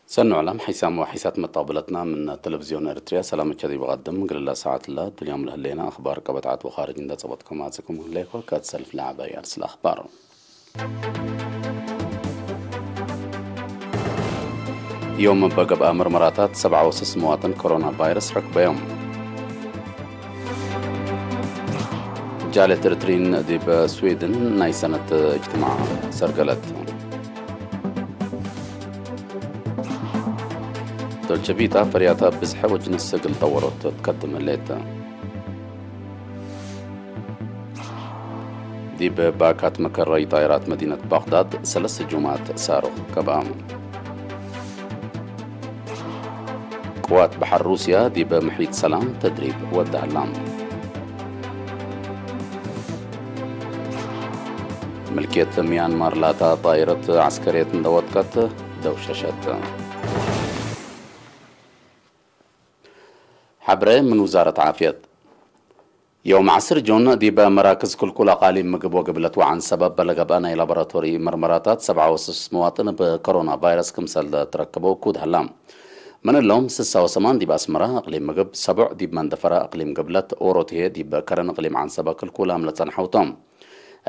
ሰንዑ ላም ሓይሳም ወሓይሳት መጣቕበለትና ምን ተለቪዝዮን ኤርትርያ ሰላም ቸሪ በቐድም ግልላ ሰዓት ላ ዱንያም ለህሌና ኣኽባር ቀበትዓት ወኻርጅ እንደ ጸበጥኩም ኣጽኩም ህሌኮ ከትሰልፍ ለዓባይ ኣርስ ለኣኽባር። ዮም በገብኣ ምርመራታት ሰብዓ ወስስ መዋጥን ኮሮና ቫይረስ ረክበዮም። ጃለት ኤርትሪን ዲብ ስዊድን ናይ ሰነት እጅትማዕ ሰርገለት። ዶልቸ ቪታ ፈርያታ ብዝሐ ወጅንስ እግል ጠወሮት ትከትም ህሌት። ዲብ ባካት መከረይ ጣይራት መዲነት ባግዳድ ሰለስተ ጁማት ሳሩኽ ከብኣ። ቅዋት ባሕር ሩስያ ዲብ ምሒት ሰላም ተድሪብ ወዳህላ። ምልክየት ሚያንማር ላታ ጣይረት ዓስከርየት እንደወድቀት ደውሸሸት። ሓብረ ምን ውዛረት ዓፍየት። ዮም ዓስር ጁን ዲበ መራክዝ ክልኩል ኣቓሊም ምግብ ወግብለት ወዓን ሰበብ በለገብአ ናይ ላቦራቶሪ ምርመራታት ሰብዓ ወስስ መዋጥን ብኮሮና ቫይረስ ክምሰል ትረክበው ኩድ ሀላ። ምን እሎም ስሳ ወሰማን ዲብ ኣስመራ ኣቕሊም ምግብ፣ ሰቡዕ ዲብ መንደፈራ ኣቕሊም ግብለት፣ ኦሮትሄ ዲበ ከረን ኣቕሊም ዓንሰበ ክልኩላም ለጸንሐውቶም።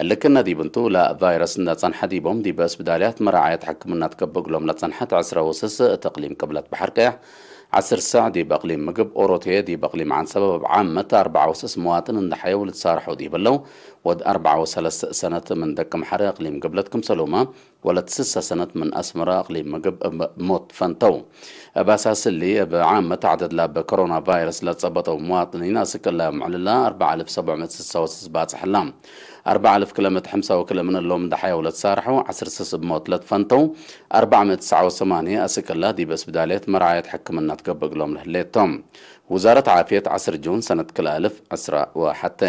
እልክነ ዲብ እንቱ ለቫይረስ እንዳ ጸንሐ ዲቦም ዲበ እስብዳልያት መራዓየት ሕክምና ትገብእ እግሎም ለጸንሐት ዕስረ ወስስ እቲ ኣቕሊም ቅብለት ባሕር ቀያሕ ዓስር ሳዕ ዲብ ኣቕሊም ምግብ ኦሮቴ ዲብ ኣቕሊም ዓንሰበ ኣብ ዓመት ኣርብዓ ወስስ መዋጥን እንዳሓየው ልትሳርሑ ዲብ ኣለው። ወድ ኣርብዓ ወሰለስተ ሰነት ምን ደቂ ምሓረ ኣቕሊም ግብለት ክምሰሉማ ወለት ስሳ ሰነት ምን ኣስመራ ኣቕሊም ምግብ ብ-፣ ሞት ፈንተው። እብ ኣሳስሊ እብ ዓመት ዓደድ ላብ ኮሮና ቫይረስ ለጸበጠው መዋጥኒን ኣስቅላ ምዕልላ ኣርብዓ ኣልፍ ሰብዕ መእት ስሳ ወስስ ባጽሕላ። ኣርብዓ ኣልፍ ክለ መእት ሓምሳ ወክለ ምን እሎም እንዳሓየው ለትሳርሑ ዓስር ስስ ብ ሞት ለትፈንተው። ኣርብዓ መእት ትስዓ ወሰማንያ ኣስቅላ ዲብ እስብዳልየት መርዓየት ሕክምና ትገብእ እግሎም ለህሌቶም። ውዛረት ዓፍየት ዓስር ጁን ሰነት ክልኣልፍ ዕስራ ወሓተ።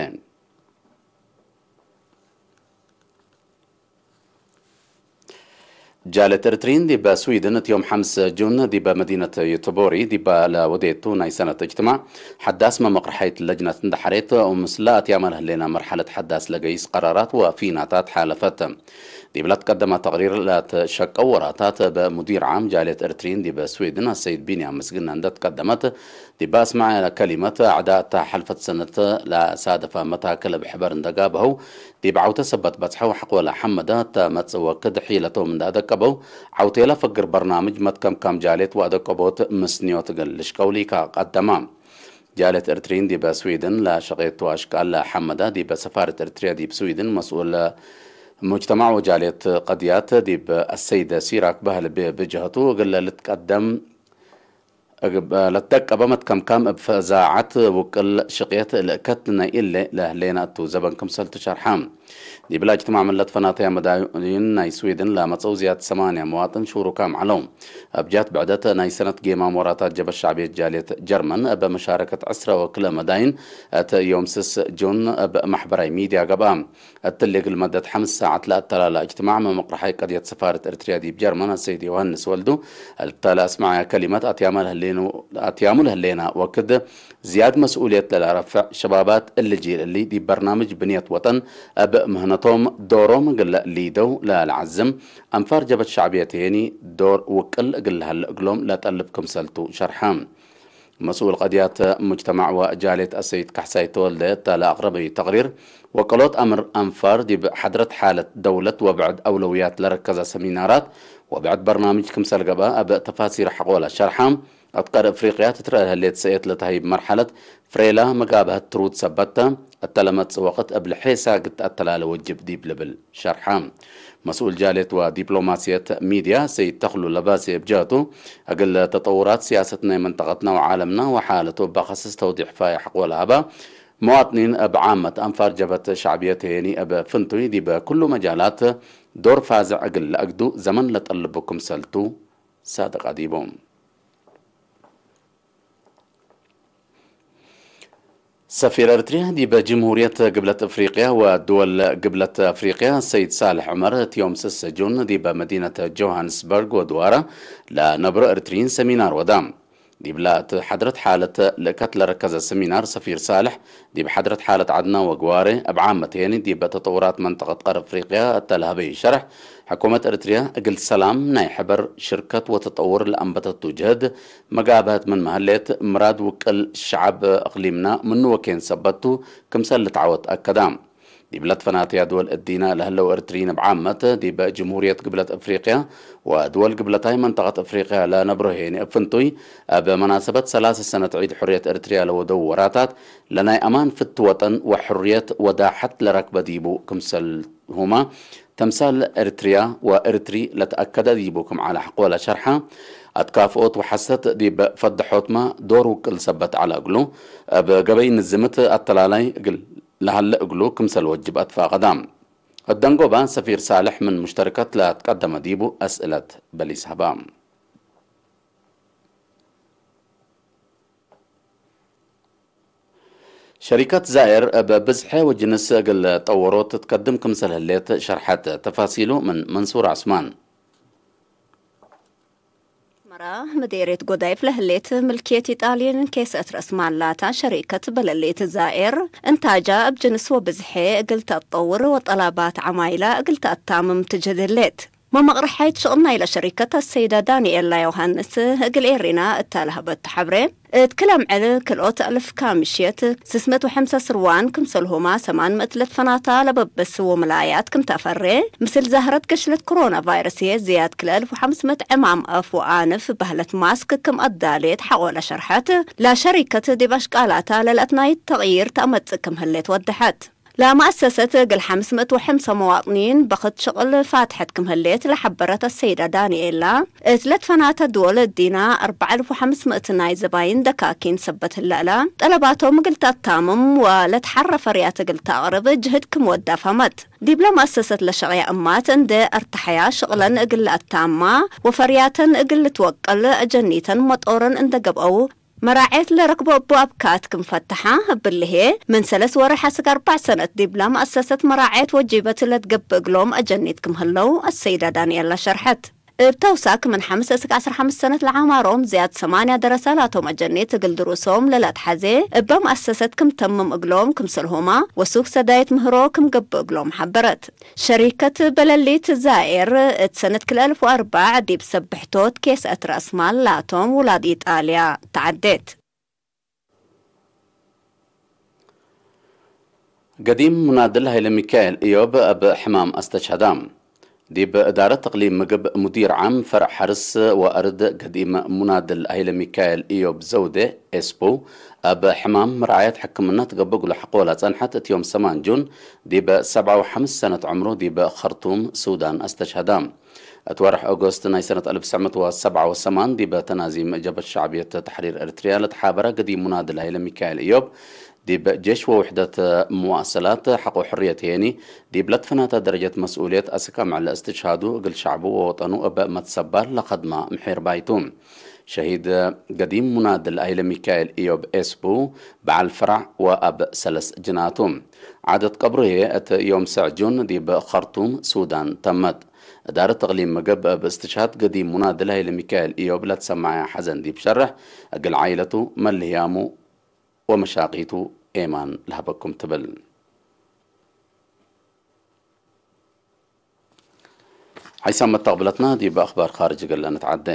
ጃለት ኤርትሪን ዲበ ስዊድን እቲ ዮም ሓምስ ጁን ዲበ መዲነት ዩተቦሪ ዲባ ለወዴቱ ናይ ሰነት እጅትማዕ ሓዳስ መመቕርሓይት ለጅነት እንዳሓሬት ወምስላ ኣትያማ ለህሌና መርሓለት ሓዳስ ለገይስ ቀራራት ወፊናታት ሓለፈት። ዲብላ ትቀደማ ተቕሪር ላትሸቀው ወራታት በሙዲር ዓም ጃልየት ኤርትሪን ዲበ ስዊድን ኣሰይድ ቢንያም ምስግና እንደትቀደመት ዲበ ኣስማዕ ከሊመት ኣዕዳ እታ ሓልፈት ሰነት ላሳደፋ መታከል ብሕበር እንደጋብሀው ዲብ ዓውተ ሰበት በጽሐው ሓቆላ ሓመዳ እታ መጽእ ወክድ ሒለቶም እንዳደቀበው ዓውቴላ ፈግር በርናምጅ መትከምካም ጃልየት ወኣደቀቦት ምስንዮት ገልሽ ቀውሊካ ቀደማ። ጃለት ኤርትሪን ዲበ ስዊድን ለሸቄቱ ኣሽቃል ለሐመዳ ዲበ ሰፋርት ኤርትርያ ዲብ ስዊድን መስኡል ሙጅተማዕ ወጃልየት ቀድያት ዲብ ኣሰይደ ሲራክ ባህል ብ-፣ ብጀህቱ እግለ ልትቀደም እግብ-፣ ለትደቀበ መትከምካም እብ ፈዛዓት ውቅል ሽቅየት ልእከት ናይ ኢለ ለህሌና እቱ ዘበን ክምሰልቱ ሸርሓ። ዲብላ እጅትማዕ መለት ፈናተያ መዳይን ናይ ስዊድን ላመጸው ዝያድ ሰማንያ መዋጥን ሹሩካም ዓለው። ኣብ ጃት ብዕደት ናይ ሰነት ጌማ ሞራታት ጀበ ሻዕብየት ጃልየት ጀርመን በመሻረከት ዕስራ ወክለ መዳይን እቲ ዮም ስስ ጁን ኣብ ማሕበራዊ ሚድያ ገብኣ። እቲ ሌግል መደት ሓምስ ሰዓት ለኣተላላ እጅትማዕ መመቕርሓይ ቀድየት ሰፋርት ኤርትርያ ዲብ ጀርመን ኣሰይድ ዮሃንስ ወልዱ እልታ ለኣስማዕያ ከሊመት ኣትያማ ለህሌኑ-፣ ኣትያሙ ለህሌና ወክድ ዝያድ መስኡልየት ለላረፍዕ ሸባባት እሊ ጂል እሊ ዲብ በርናምጅ ብንየት ወጠን ኣብ ምህነቶም ዶሮም እግል ሊደው ለልዓዝም ኣንፋር ጀበት ሻዕብየት ሄኒ ዶር ውቅል እግል ለሀለ እግሎም ለጠልብ ክምሰልቱ ሸርሐ። መስኡል ቀድያት ሙጅተማዕ ወጃሌት ኣሰይድ ካሕሳይ ተወልደ እታ ለኣቕረበዩ ተቕሪር ወቀሎት ኣምር ኣንፋር ዲብ ሓድረት ሓለት ደውለት ወብዕድ ኣውለውያት ለረከዘ ሰሚናራት ወብዕድ በርናምጅ ክምሰል ገብኣ ኣብ ተፋሲር ሓቆላ ሸርሓ። ኣብ ቀር እፍሪቅያ ትትረአ ለህሌት ሰኤት ለተሃይብ መርሓለት ፍሬላ መጋብሀት ትሩት ሰበተ እተለመጽእ ወቅት እብ ልሔሳ ግት ኣተላለ ወጅብ ዲብ ልብል ሸርሓ። መስኡል ጃሌት ወዲፕሎማስየት ሚድያ ሰይድ ተኽሉ ለባሴ እብ ጀህቱ፣ እግል ተጠውራት ሲያሰት ናይ መንጠቀትና ወዓለምና ወሓለቱ እባ ከስስ ተውዲሕ ፋይ ሓቆላ ሀባ፣ መዋጥኒን እብ ዓመት ኣንፋር ጀበት ሻዕብየት ሄኒ እብ ፍንቱይ ዲብ ኩሉ መጃላት ዶር ፋዝዕ እግል ለአግዱ ዘመን ለጠልቡ ክምሰልቱ ሳድቅ ኣዲቡ። ሰፊር ኤርትርያ ዲበ ጅምሁርየት ግብለት ኣፍሪቅያ ወድወል ግብለት ኣፍሪቅያ ሰይድ ሳልሕ ዑመር እቲ ዮም ስስ ጁን ዲበ መዲነት ጆሃንስበርግ ወድዋራ ለነብሮ ኤርትርይን ሰሚናር ወዳ። ዲብላ እቲ ሓድረት ሓለት ልእከት ለረከዘ ሰሚናር ሰፊር ሳልሕ ዲብ ሓድረት ሓለት ዓድና ወግዋሬ እብ ዓመት ሄኒ ዲብ ተጠውራት መንጠቐት ቀር ኣፍሪቅያ እተልሃበይ ሸርሕ ሕኩመት ኤርትርያ እግል ሰላም ናይ ሕበር ሽርከት ወተጠውር ለኣንበተቱ ጀህድ መጋብሀት ምን መህሌት ምራድ ውቅል ሸዓብ እቅሊምና ምንወኬን ሰበቱ ክምሰል ልትዓወት ኣከዳ። ዲብለት ፈናትያ ድወል እዲና ለህለው እርትሪን እብ ዓመት ዲብ ጅምሁርየት ግብለት እፍሪቅያ ወድወል ግብለታይ መንጠቀት እፍሪቅያ ለነብሮ ሄኒ እፍንቱይ እብ መናሰበት ሰላሳ ሰነት ዒድ ሕርየት እርትርያ ለወደው ወራታት ለናይ ኣማን ፍት ወጠን ወሕርየት ወዳሐት ለረክበ ዲቡ ክምሰል ሁማ ተምሳል እርትርያ ወእርትሪ ለተኣከደ ዲቡ ክም ዓላ ሕቆ ለሸርሓ ኣትካፍኦት ወሐሰት ዲብ ፈደሖትማ ዶር ውቅል ሰበት ዓላ እግሉ እብ ገበይ ንዝምት ኣተላላይ እግል ለሀለ እግሉ ክምሰል ወጅብ ኣትፋቀዳ። እደንጎባ ሰፊር ሳልሕ ምን ሙሽተርከት ለትቀደመ ዲቡ ኣስእለት በሊስ ሀባ። ሸሪከት ዛኤር እብ ብዝሐ ወጅንስ እግል ጠወሮ ትትቀድም ክምሰል ህሌት ሸርሐት። ተፋሲሉ ምን መንሱር ዑስማን። ኣስመራ፣ ምዴርየት ጎዳይፍ ለህሌት ምልክየት ኢጣልየን ኬሰት ረስማላታ ሸሪከት በለሌት ዛኤር እንታጃ እብ ጅንስ ወብዝሐ እግል ተጠውር ወጠላባት ዓማይላ እግል ተኣታምም ትጅድሌት። መመቕርሐይት ሽቕል ናይለ ሸሪከት ኣሰይዳ ዳንኤላ ዮሃንስ እግል ኤሪና እታ ለሀበት ተሓብሬ እት ክል ኣምዕል ክልኦት ኣልፍ ካምሽየት ስስመት ወሐምሳ ስርዋን ክምሰልሁማ ሰማን ምእት ለትፈናታ ለበበስ ወመላያት ክም ተፈሬ፣ ምስል ዛህረት ገሽለት ኮሮና ቫይረስ የዝያድ ክል ኣልፍ ወሐምስ መት ዕማም ኣፍ ወኣንፍ ባህለት ማስክ ክም ኣዳሌት ሓቆ ለሸርሐት፣ ላሸሪከት ዲብ ኣሽቃላታ ለልኣትናይት ተቕይር ተኣመጽእ ክም ህሌት ወደሐት። ለመአሰሰት እግል ሐምስ መት ወሐምሳ መዋጥኒን በኽት ሽቕል ፋትሐት ክም ህሌት ለሐበረት ኣሰይዳ ዳንኤላ፣ እት ለትፈናተ ድወል እዲና ኣርባዕ ኣልፍ ወሐምስ መት ናይ ዘባይን ደካኪን ሰበት ህለእላ፣ ጠለባቶም እግል ተኣታምም ወለትሓረ ፈርያት እግል ተኣቕርብ ጅህድ ክም ወዳ ፈመት። ዲብ ለመአሰሰት ለሸቕያ እማት እንደ ኣርተሐያ ሽቕለን እግል ለኣታማ ወፈርያተን እግል ልትወቀል ኣጀኒተን መጦረን እንደ ገብአው፣ መራዔት ለረክቦ እቡ ኣብካት ክም ፈተሓ እብልሄ፣ ምን ሰለስ ወርሕ እስክ ኣርባዕ ሰነት ዲብላ መአሰሰት መራዔት ወጂበት ለትገብእ እግሎም አጀኒት ክም ህለው አሰይዳ ዳንኤላ ሸርሐት። እብ ተውሳክ ምን ሐምስ እስክ ዐስር ሐምስ ሰነት ለዓማሮም ዝያድ ሰማንያ ደረሳ ላቶም አጀኒት እግል ድሩሶም ለለአትሐዜ እበ መአሰሰት ክም ተምም እግሎም ክምሰልሁማ ወሱክ ሰዳይት ምህሮ ክም ገብእ እግሎም ሐበረት። ሸሪከት በለሊት ዛኤር እት ሰነት ክልኤ አልፍ ወአርባዕ ዲብ ሰብሕቶት ኬስአት ረአስማል ላቶም ውላድ ኢጣልያ ተዓዴት። ገዲም ሙናድል ሀይለ ሚካኤል እዮብ እብ ሕማም አስተሽሀዳ። ዲብ እዳረት እቅሊም ምግብ ሙዲር ዓም ፈርዕ ሐርስ ወአርድ ገዲም ሙናድል ሀይለ ሚካኤል እዮብ ዘውዴ ኤስፖ እብ ሕማም መርዓየት ሕክምና ትገብእ እግሉ ሐቆላ ጸንሐት እት ዮም ሰማን ጁን ዲብ ሰብዓ ወሐምስ ሰነት ዕምሩ ዲብ ኸርቱም ሱዳን አስተሽሀዳ። እት ወርሕ ኦጎስት ናይ ሰነት አልፍ ትስዕ መት ወሰብዓ ወሰማን ዲብ ተናዚም ጀብሀት ሸዕብየት ተሕሪር ኤርትርያ ለተሓበረ ገዲም ሙናድል ሀይለ ሚካኤል እዮብ ዲብ ጄሽ ወውሕደት መዋእሰላት ሐቆ ሕርየት ሄኒ ዲብ ለትፈናተ ደረጀት መስኡልየት አስክ አምዕል እስትሽሃዱ እግል ሸዕቡ ወወጠኑ እብ መትሰባል ለኸድማ ምሒር ባይቱ። ሸሂድ ገዲም ሙናድል ሀይለ ሚካኤል እዮብ ኤስቡ በዓል ፍራዕ ወአብ ሰለስ ጅናቱ። ዓደት ቀብሩ ህዬ እት ዮም ስዕ ጁን ዲብ ኸርቱም ሱዳን ተመት። እዳረት እቅሊም ምግብ እብ እስትሽሃድ ገዲም ሙናድል ሀይለ ሚካኤል እዮብ ለትሰማዐ ሐዘን ዲብ ሸርሕ እግል ዓይለቱ መልህያሙ ወመሻቂቱ ኤማን ለሀበኩም ትብል። ሓይሳም መተቕብለትና ዲብ ኣኽባር ኻርጅ ገለ ንትዓደ።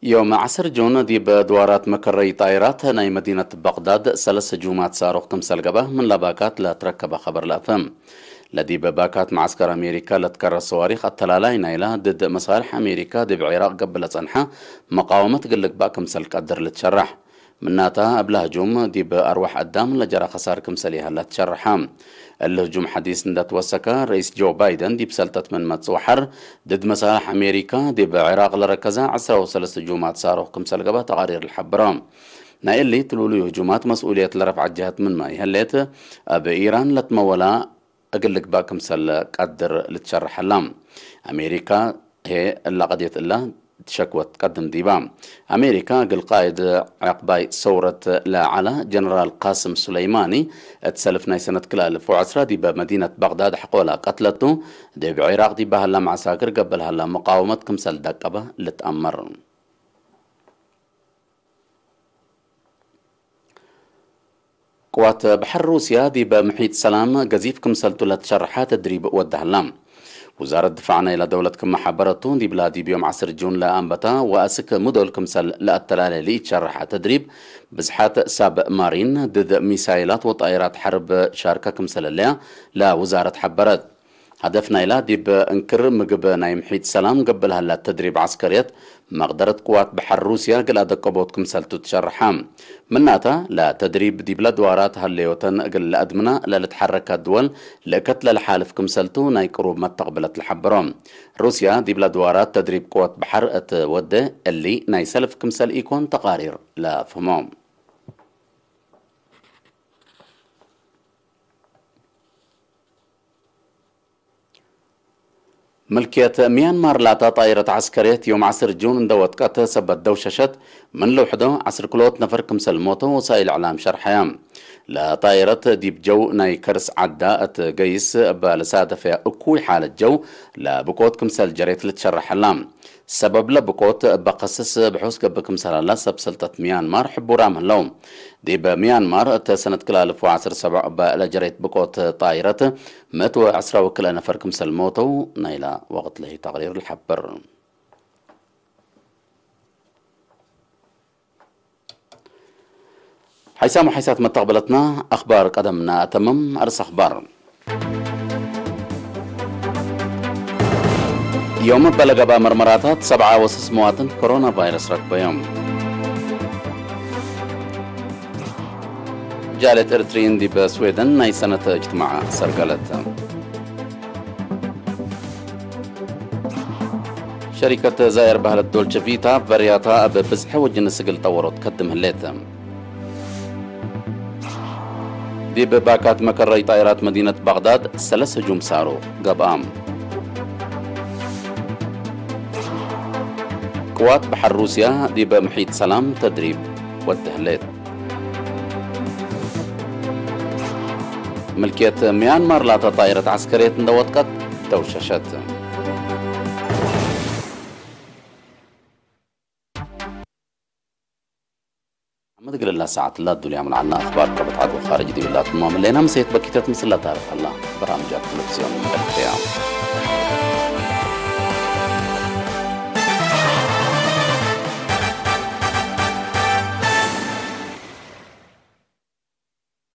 ዮም ዓሰር ጁን ዲብ ድዋራት መከረይ ጣይራት ናይ መዲነት በቕዳድ ሰለስ ህጁማት ሳሩኽ ክምሰል ገባ ምን ለባካት ለትረከበ ኸበር ለአፈ። ለዲብ ባካት መዓስከር ኣሜሪካ ለትከረ ሰዋሪኽ ኣተላላይ ናይላ ድድ መሳልሕ ኣሜሪካ ዲብ ዒራቕ ገብእ ለጸንሐ መቃወመት እግል ልግባእ ክምሰል ቀድር ልትሸራሕ። ምናታ እብላ ህጁም ዲብ ኣርዋሕ አዳም ለጀራ ኸሳር ክምሰል ይሃላ ትሸርሓ። እሊ ህጁም ሐዲስ እንደ ትወሰከ፣ ረኢስ ጆ ባይደን ዲብ ሰልጠት ምን መጽእ ወሐር ድድ መሳልሕ ኣሜሪካ ዲብ ዒራቕ ለረከዛ ዕስራ ወሰለስተ ህጁማት ሳሩኽ ክምሰል ገባ ተቃሪር ልሐብሮ። ናይ እሊ ትሉሉዩ ህጁማት መስኡልየት ለረፍዐ ጀሀት ምንመ ይሀሌት፣ እብ ኢራን ለትመወላ እግል ልግባእ ክምሰል ቀድር ልትሸርሐላ። ኣሜሪካ ሄ እላ ቀድየት እላ ሸክወት ቀድም ዲባ። ኣሜሪካ እግል ቃይድ ዕቕባይ ሰውረት ለዓላ ጀነራል ቃስም ሱለይማኒ እቲ ሰልፍ ናይ ሰነት ክላልፎ ዕስራ ዲበ መዲነት ባግዳድ ሕቆላ ቀትለቱ። ዲብ ዒራቕ ዲባ ሃላ መዓሳክር ገበል ሃላ መቃወመት ክምሰል ደቀበ ልትኣመር። ቅዋት ባሕር ሩስያ ዲብ ምሒጥ ሰላም ገዚፍ ክምሰልቱ ለትሸርሓ ተድሪብ ወዳህላ። ውዛረት ድፋዕ ናይላ ደውለት ክመሓበረቱ ዲብላ ዲብ ዮም ዓስር ጁን ለኣንበታ ወኣስክ ሙዶል ክምሰል ለኣተላለ ልኢትሸርሓ ተድሪብ ብዝሓት ሳብ ማሪን ድድ ሚሳይላት ወጣይራት ሓርብ ሻርከ ክምሰለለያ ለውዛረት ሓበረት። ሃደፍ ናይላ ዲብ እንክር ምግብ ናይ ምሒጥ ሰላም ገበል ሃላ ተድሪብ ዓስከርየት መቕደረት ቅዋት ባሕር ሩስያ ግል ኣደቀቦት ክምሰልቱ ትሸርሓ። ምናታ ለተድሪብ ዲብላ ድዋራት ሃለዮተን እግል ለኣድምና ለልትሓረካ ድወል ልእከት ለልሓልፍ ክምሰልቱ ናይ ቅሩብ መተቕብለት ልሓበሮ። ሩስያ ዲብላ ድዋራት ተድሪብ ቅወት ባሕር እት ወደ እሊ ናይ ሰልፍ ክምሰል ኢኮን ተቓሪር ለፍህሞ። ምልክየት ሚያንማር ላታ ጣይረት ዓስከርየት ዮም ዓስር ጁን እንደ ወጥቀት ሰበት ደውሸሸት ምን ልውሕዶ ዓስር ክሎት ነፈር ክምሰል ሞቶ ወሳኢል ዕላም ሸርሐያ። ለጣይረት ዲብ ጀው ናይ ከርስ ዓዳ እት ገይስ እባ ለሳደፈያ እኩይ ሓለት ጀው ለብቆት ክምሰል ጀሬት ልትሸርሐላ። ሰበብ ለብቆት እባ ከስስ ብሑስ ገብእ ክምሰላላ ሰብ ሰልጠት ሚያንማር ሕቡራም ህለው። ዲብ ሚያንማር እተ ሰነት ክላልፎ ዓስር ሰብዕ እባ ለጀሬት ብቆት ጣይረት ምእት ወዕስራ ወክልኤ ነፈር ክምሰል ሞተው ናይላ ወቕት ለሂ ተቕሪር ልሓብር። ሓይሳም ሓይሳት መተቕበለትና ኣኽባር ቀደምና ኣተምም ኣርስ ኣኽባር። ዮም በለገባ መርመራታት ሰብዓ ወስስ መዋትን ኮሮና ቫይረስ ረክበዮም። ጃለት ኤርትሪን ዲበ ስዌደን ናይ ሰነተ እጅትማዓ ሰርገለት። ሸሪከት ዛየር ባህለት ዶልቸ ቪታ ቨርያታ ኣብ ብዝሐ ወጅን ስግል ጠወሮት ከድም ህሌት። ዲብ ባካት መከረይ ጣይራት መዲነት ባግዳድ ሰለስ ህጁም ሳሩኽ ገብኣም። ቅዋት ባሕር ሩስያ ዲብ ምሒት ሰላም ተድሪብ ወድህሌት። ምልክየት ሚያንማር ላታ ጣይረት ዓስከርየት እንደ ወጥቀት ደውሸሸት። ዓመት ግልላ ሰዓት ላ ዱልያ ምልዓልና ኣኽባር ከበትዓት ወኻርጅ ዲብላት እሞ ምለና ምሰየት በኪተት ምስላ ታሪኽ ኣላ። በራምጃት ቴሌቪዝዮን ኤርትርያ።